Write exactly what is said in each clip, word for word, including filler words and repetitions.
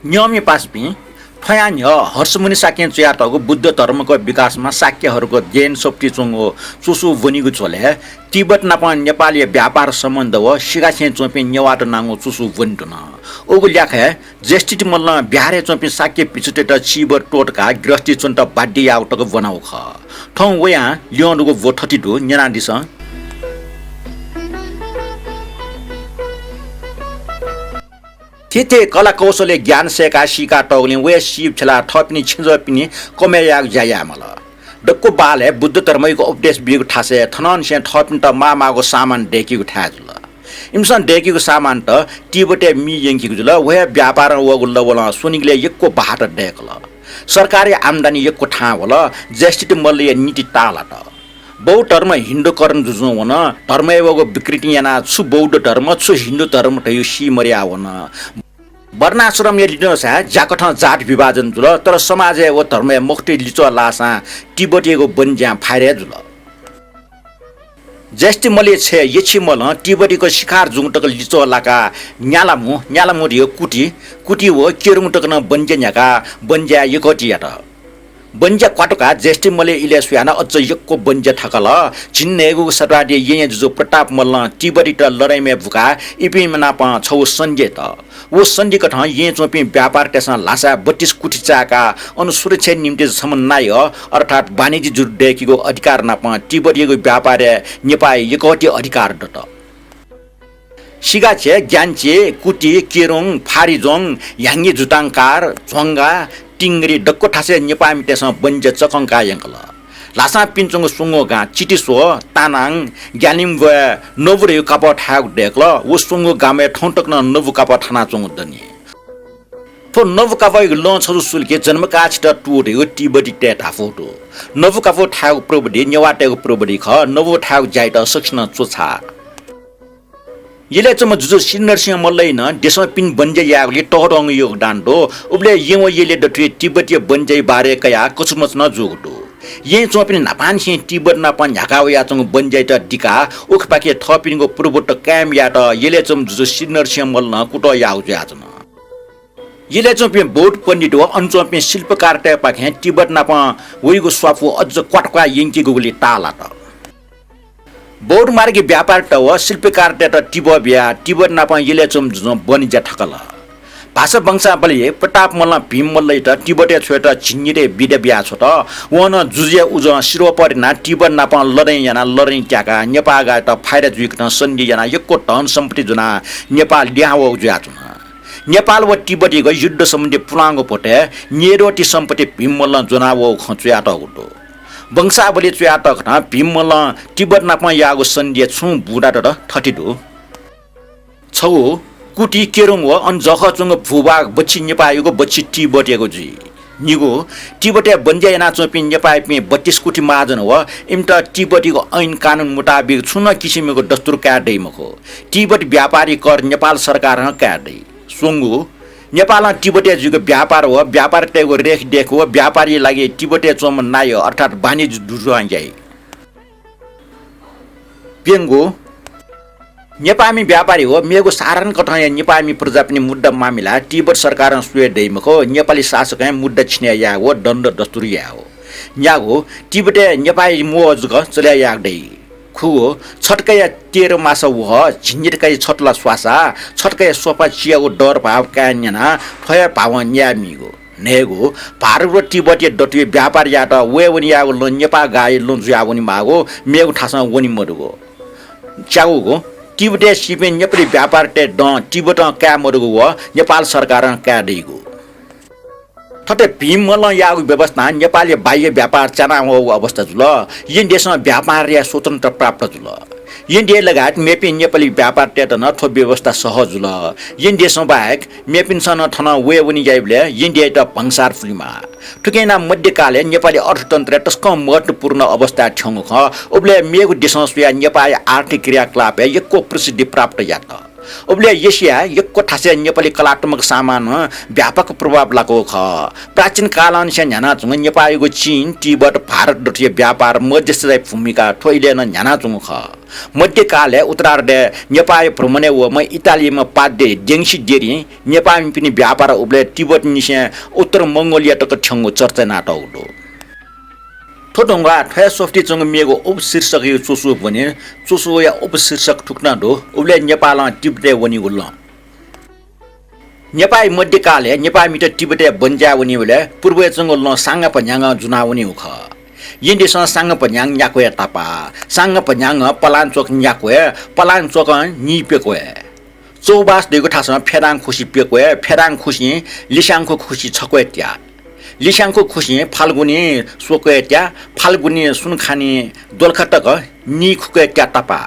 न्यंमि पासापिं, थ्वया न्ह्यः हर्षमुनि शाक्यं च्वयातःगु बुद्ध धर्मको विकासमा शाक्यहरूको देन सफुती च्वंगु च्वसु ब्वनीगु झ्वलय् तिब्बत नाप नेपालया व्यापार सम्बन्ध व सिगाछेँ च्वंपिं नेवाःत नांगु च्वसु ब्वने धुन। उगु ल्याखय् ज्येष्ठित मल्लं बिहारय् च्वंपिं शाक्य भिक्षुतय्त चीवर त्वःतकाः गृहस्थी च्वनेत बाध्य याःगु तक ब्वनागु खः। थौं वयां ल्यं दुगु ब्व थथे दु, न्यनादिसँ। थीथी कला कौशलय् ज्ञान सय्काः सीकातःगुलिं वया सीप छ्यलाः थःपिनि छेँजःपिनि कमय् यायेगु ज्या याये माल। दक्व बालय् बुद्ध धर्मयागु उपदेश बीगु थासय् थनंनिसें थःपिन्त माःमाःगु सामान दय्कीगु थाय् जुल। इमिसं दय्कीगु सामानत तिब्बतय् मि यंकीगु जुल। व हे व्यापारं वःगु लवलं स्वनिगलय् यक्व बहात दय्कल। सरकारी आम्दानी यक्व थाहां वल। ज्येष्ठित मल्लया नीति ताःलात। बौद्ध धर्म हिन्दुकरण जुजुं वन। धर्मय् वःगु विकृति यानाः छु बौद्ध धर्म, छु हिन्दु धर्म धइगु सी मदयाः वन। वर्णाश्रमया लिधंसां ज्याकथं जात विभाजन जुल, तर समाजय् व धर्मय् मखुतय् लिच्वः लाःसां तिब्बतयागु बन्ज्यां फाइदा जुल। ज्येष्ठित मल्लया छय् यछि मल्लं तिब्बतयागु शिकार जुंगु तक लिच्वः लाकाः न्यालामु, न्यालामु धइगु कुति, कुति व केरुङ तक नं बन्ज्या न्ह्याकाः बन्ज्याय् यकःति यात। बन्ज्या क्वातुकाः ज्येष्ठित मल्लया इलय् स्वयाः नं अझ यक्व बन्ज्या थकल। झिंन्हय्गू शताब्दीया येँया जुजु प्रताप मल्लं तिब्बतीत लडाइँमय् बुकाः इपिं नाप छगू सन्धि यात। व सन्धिकथं येँय् च्वंपिं व्यापारीतय्सं ल्हासाय् बत्तीस कुथि चाय्काः अन सुरक्षाया निंतिं छम्ह नायः अर्थात् वाणिज्य जुजु दय्कीगु अधिकार नाप तिब्बतयागु व्यापारय् नेपाःया यकःति अधिकार दत। सिगाछेँ, ग्यान्चे, कुति, केरुङ, फारिजोङ, ह्याङ्गे जुतांकार, झ्वंगा, तिंगरी दक्व थासय् नेपाःमितय्सं बन्ज्या चकंकाः यंकल। ल्हासां पिने च्वंगु स्वंगू गां चितिस्व, तानाङ, ग्यालिम्बोय् नबु धइगु कापः थायेगु दय्कल। व स्वंगू गामय् थौं तक नं नबु कापः थानाच्वंगु दनि। थ्व नबु कापःयागु लं छजु सुलुके जन्मकाछित तू धइगु तिब्बतीतय् धापू दु। नबु कापः थायेगु प्रविधि नेवाःतय्गु प्रविधि खः। नबु थायेगु ज्यायात सकसिनं च्वछाः। यलय् च्वंम्ह जुजु श्री नरसिंह मल्लया नं देशं पिने बन्ज्या यायेगुलिइ तःधंगु योगदान दु। उबलय् येँ व यलय् दथुइ तिब्बतीया बन्ज्याया बारे कयाः कछुमछु नं जूगु दु। येँय् च्वंपिं न्हापांनिसें तिब्बत नाप न्ह्याका वयाच्वंगु बन्ज्यायात दिकाः उखेपाखे थःपिनिगु प्रभुत्व कायम यायेत यलय् च्वंम्ह जुजु श्री नरसिंह मल्लं कुतः याःगु जुयाच्वन। यलय् च्वंपिं बौद्ध पण्डित व अन च्वंपिं शिल्पकारतय्पाखें तिब्बत नाप वइगु स्वापू अझ क्वातुकाः यंकीगुलिइ ताःलात। बौद्ध मार्गी व्यापारीत व शिल्पकारतय्त तिबः बियाः तिब्बत नाप यलय् च्वंम्ह जुजुं बन ज्या थकल। भाषा वंशावली प्रताप मल्लं भीम मल्लयात तिब्बतय् छ्वयेत झिंनिदँय् बिदा बियाछ्वत। वं नं जुजुया उजं शिरोपरि नाः तिब्बत नाप लडाइँ यानाः लडाइँ त्याकाः नेपाःगाःयात फाइदा जुइकथं सन्धि यानाः यक्व धन सम्पत्ति ज्वनाः नेपाः लिहां वःगु जुयाच्वन। नेपाल व तिब्बतयागु युद्ध सम्बन्धी पुलांगु भ्वतय् न्येद्वःति सम्पत्ति भीम मल्लं ज्वनावःगु खँ च्वयातःगु दु। वंशावली च्वयातःकथं भीम मल्लं तिब्बत नाप याःगु सन्धिया छुं बुँदा दत थथे दु। छगू, कुति, केरुङ व अन जःखः च्वंगु भूभाग बच्छि नेपाःयागु, बच्छि तिब्बतयागु जुइ। निगू, तिब्बतय् बन्ज्या यानाच्वंपिं नेपाःयापिं बत्तीस कुथि महाजन व इमित तिब्बतयागु ऐन कानुन मुताबिक छुं नं किसिमयागु दस्तुर काये दइ मखु। तिब्बत व्यापारी कर नेपाल सरकारं काये दइ। स्वंगू, नेपालं तिब्बतय् जुइगु व्यापार व व्यापारीतय्गु रेखदेख व व्यापारया लागि तिब्बतय् च्वंम्ह नायः अर्थात् वाणिज्य दूतं याइ। प्यंगू, नेपाःमि व्यापारी व मेगु साधारण कथंया नेपाःमि प्रजापिनि मुद्दा मामिला तिब्बत सरकारं स्वये दइ मखु। नेपाली शासकं मुद्दा छिने यायेगु व दण्ड दस्तुर यायेगु। न्यागू, तिब्बतय् नेपाःया म्वः जक चले यायेगु दइ। खुगू, छतकाया तेह्र मास वहः, झिंनिदँकाया छतला स्वासा, छतकाया सोफा चियागु दर भाव काये न्यनाः थ्व हे भावं न्याये मीगु। न्हय्गू, भारत व तिब्बतया दथुइ व्यापार यायेत वयेवने यायेगु लँ नेपाः गाःया लँ जुयावने माःगु, मेगु थासं वने मदुगु। च्यागूगु, तिब्बतय् सीपिं नेपाली व्यापारीतय् दँ तिब्बतं काये मदुगु व नेपाल सरकारं काये दइगु। थथे भीम मल्लं याःगु व्यवस्थां नेपालया बाह्य व्यापार च्यानावःगु अवस्था जुल। येँ देशं व्यापारया स्वतन्त्रता प्राप्त जुल। येँ देश लगायत मेपिं नेपाली व्यापारीतय्त नं थ्व व्यवस्था सहज जुल। येँ देशं बाहेक मेपिन्सं नं थनं वयेवने याइबलय् येँ देशयात भन्सार पुलेमाः। थुकिं यानाः मध्यकालय् नेपाली अर्थतन्त्रय् तसकं महत्त्वपूर्ण अवस्थाय् थ्यंगु खः। उबलय् मेगु देशं स्वयाः नेपाःया आर्थिक क्रियाकलापय् यक्व प्रसिद्धि प्राप्त यात। उबलय् एसियाय् यक्व थासय् नेपाली कलात्मक सामानं व्यापक प्रभाव लाकूगु खः। प्राचीन कालंनिसें न्ह्यानाच्वंगु नेपाःयागु चीन, तिब्बत, भारत दथुया व्यापार मध्यस्थताया भूमिका थ्व इलय् नं न्ह्यानाच्वंगु खः। मध्यकालय् उत्तरार्धय् नेपाःया भ्रमणय् वःम्ह इटालीम्ह पाद्री देङ सिदेरीं नेपाःमिपिनि व्यापार उबलय् तिब्बतनिसें उत्तर मंगोलिया तक थ्यंगु चर्चा यानातःगु दु। थ्व धुंकाः थ्वया स्वफुति च्वंगु मेगु उपशीर्षकया च्वसु ब्वने। च्वसुया उपशीर्षक थुकथं दु, उबलय् नेपालं तिब्बतय् वनीगु लँ। नेपाःया मध्यकालय् नेपाःमित तिब्बतय् बन्ज्याः वनीबलय् पूर्वय् च्वंगु लँ साङ्गाभन्याङ्गं जुना वनीगु खः। येँ देशं साङ्गाभन्याङ्ग न्याक्वय् तापाः, साङ्गाभन्याङ्गं पलाञ्चोक न्याक्वय्, पलाञ्चोकं निइप्यक्वय्। चौबास धइगु थासं फेदां खुसि प्यक्वय्, फेदां खुसिं लिस्याङ्खु खुसि छक्वय् त्या। लिस्याङ्खु खुसिं फाल्गुनी स्वक्वय् त्या, फाल्गुनी सुनखानी द्वलखा तक निइखुक्वय् त्या तापाः।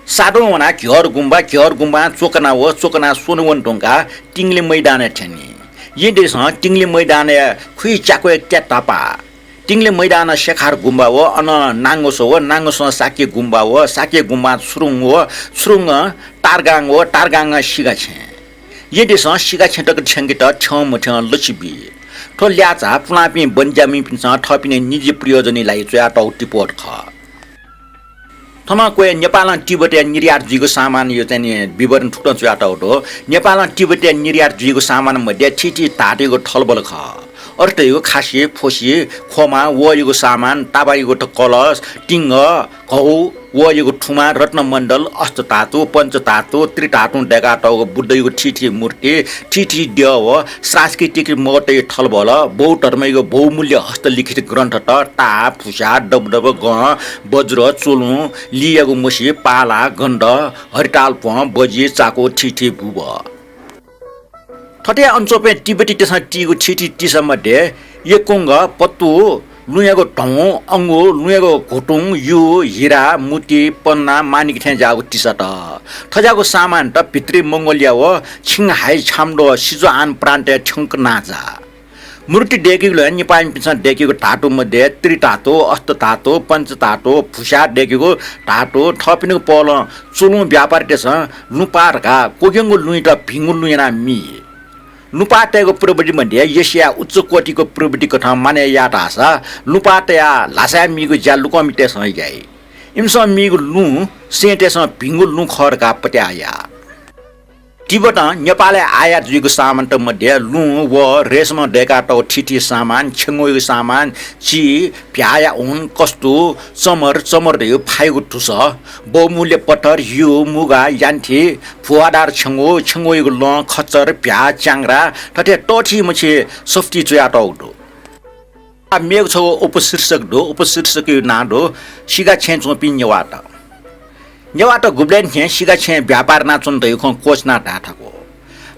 सादुं वनाः घ्यःर गुम्बा, घ्यःर गुम्बां च्वकना व, च्वकनाः स्वन्हु वने धुंकाः तिंगलि मैदानय् थ्यनी। येँ देशं तिंगलि मैदानय् खुइ च्याक्वय् त्या तापाः। तिंगलि मैदानं सेखार गुम्बा व, अनं नांगस व, नांगसं साके गुम्बा व, साके गुम्बां छुरुङ व, छुरुङं तारगाङ व, तारगाङं सिगाछेँ। येँ देशं सिगाछेँ तक थ्यंकेत थ्यं मथ्यं लछि बी। थ्व ल्याःचाः पुलांपिं बन्ज्याःमिपिन्सं थःपिनि निजी प्रयोजनया लागि च्वयातःगु तिप्वत खः। थनं क्वय् नेपालं तिब्बतय् निर्यात जुइगु सामानया चाहिँ नि विवरण थुकथं च्वयातःगु दु। नेपालं तिब्बतय् निर्यात जुइगु सामान मध्ये थीथी धातुयागु थलबल खः। अथे धइगु खासि, फोसि, ख्वमा, वःयागु सामान, ताबायागु त कलश, तिंग, घौ, वःयागु थुमा, रत्नमण्डल, अष्टधातु, पञ्चधातु, त्रिधातुं दय्कातःगु बुद्धयागु थीथी मूर्ति, थीथी द्यः व सांस्कृतिक महत्त्वया थलबल, बौद्ध धर्मयागु बहुमूल्य हस्तलिखित ग्रन्थत, ताः, भुसा, दबदब, गँ, वज्र, चुलुं, लियागु मसि, पाला, गण्ड, हरिताल प्वँ, बजि, चाकु, थीथी बुबः। थथे अन च्वंपिं तिब्बतीतय्सं तीगु थीथी तिसा मध्ये यक्वंग, पत्तु, लुँयागु धौं, अंगु, लुँयागु घुतुं, यु, हिरा, मुति, पन्ना, मानिक थें ज्याःगु तिसात। थज्याःगु सामानत भित्री मंगोलिया व छिङहाई, छाम्डो, सिजुआन प्रान्तय् थ्यंक नांजाः। मूर्ति दय्केगुलिं नेपाःमिपिन्सं दय्केगु धातु मध्ये त्रिधातु, अष्टधातु, पञ्चधातु, भुसा दय्केगु धातु, थःपिनिगु पहलं चुलुं व्यापारीतय्सं लुँपाः धकाः क्वग्यंगु लुँयात भिंगु लुँ यानाः मी। लुँपाः तयेगु प्रविधि मध्ये एसियाय् उच्च कोटिगु प्रविधि कथं मानय् याः धाःसा लुँपाः तयाः ल्हासाय् मीगु ज्या लुँकःमितय्सं याइ। इमिसं मीगु लुँ सेंतय्सं भिंगु लुँ खः धकाः पत्याः याः। तिब्बतं नेपालय् आयात जुइगु सामानत मध्ये लुँ व रेशमं दय्कातःगु थीथी सामान, छेँगूयागु सामान, ची, भ्याःया हुन, कस्तु, चमर, चमर धइगु फाइगु धुसः, बहुमूल्य पत्थर, यु, मुगा, यान्थि, भुवादार छेँगू, छेँगूयागु लं, खच्चर, भ्याः, च्याङ्ग्रा, थथे तःथी मछि सफुती च्वयातःगु दु। आ, मेगु छगू उपशीर्षक दु, उपशीर्षकया नां दु सिगाछेँय् च्वंपिं नेवाःत। नेवाःत गुबलें थें सिगाछेँय् व्यापार यानाच्वन धइगु खँ क्वःछिनाः धाये थाकु।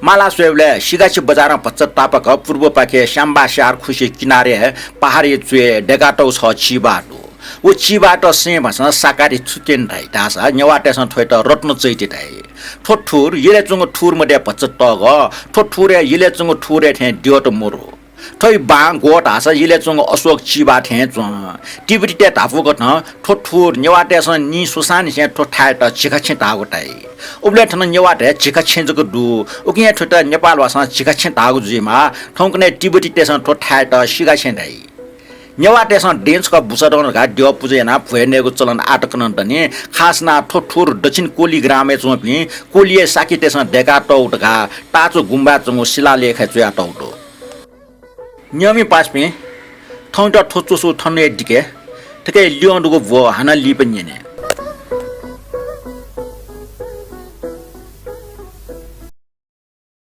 माला स्वयेबलय् सिगाछि बजारं भचा तापाक पूर्वपाखे स्याम्बा स्याहार खुसि किनारय् पहाडया च्वय् दय्कातःगु छगः चिबाः दु। व चिबाःत सें भाषां साकारी छुत्यन धाइ धाःसा नेवाःतय्सं थ्वयात रत्न चैत्य धाइ। थ्व थुर यलय् च्वंगु थुर मध्ये भचा तःगः, थ्व थुरय् यलय् च्वंगु थुरय् थें द्यःत मरु। थ्वया बां ग्वः धाःसा यलय् च्वंगु अशोक चिबाः थें च्वं। तिब्बतीतय् धापू कथं थ्व थुर नेवाःतय्सं निं स्वसांनिसें थ्व थाय्‌यात झिखाछेँ धाःगु धाइ। उबलय् थन नेवाःतय् झिखाछेँ जक दु। उकिं हे थ्वयात नेपाल भाषां झिखाछेँ धाःगु जुइमाः। थौंकन्हय् तिब्बतीतय्सं थ्व थाय्‌यात सिगाछेँ धाइ। नेवाःतय्सं दँय् छकः भुसाधं धकाः द्यः पुजा यानाः भ्वय् नयेगु चलन आः तक नं दनि। खास यानाः थ्व थुर दक्षिण कोलिग्रामय् च्वंपिं कोलिया शाक्यतय्सं दय्कातःगु धकाः ताःचु गुम्बाय् च्वंगु शिलालेखय् च्वयातःगु दु। न्यंपिं पासापिं, थौंयात थ्व च्वसु थन हे दिके। थुकिया ल्यं दुगु ब्व हानं लिपा न्यने।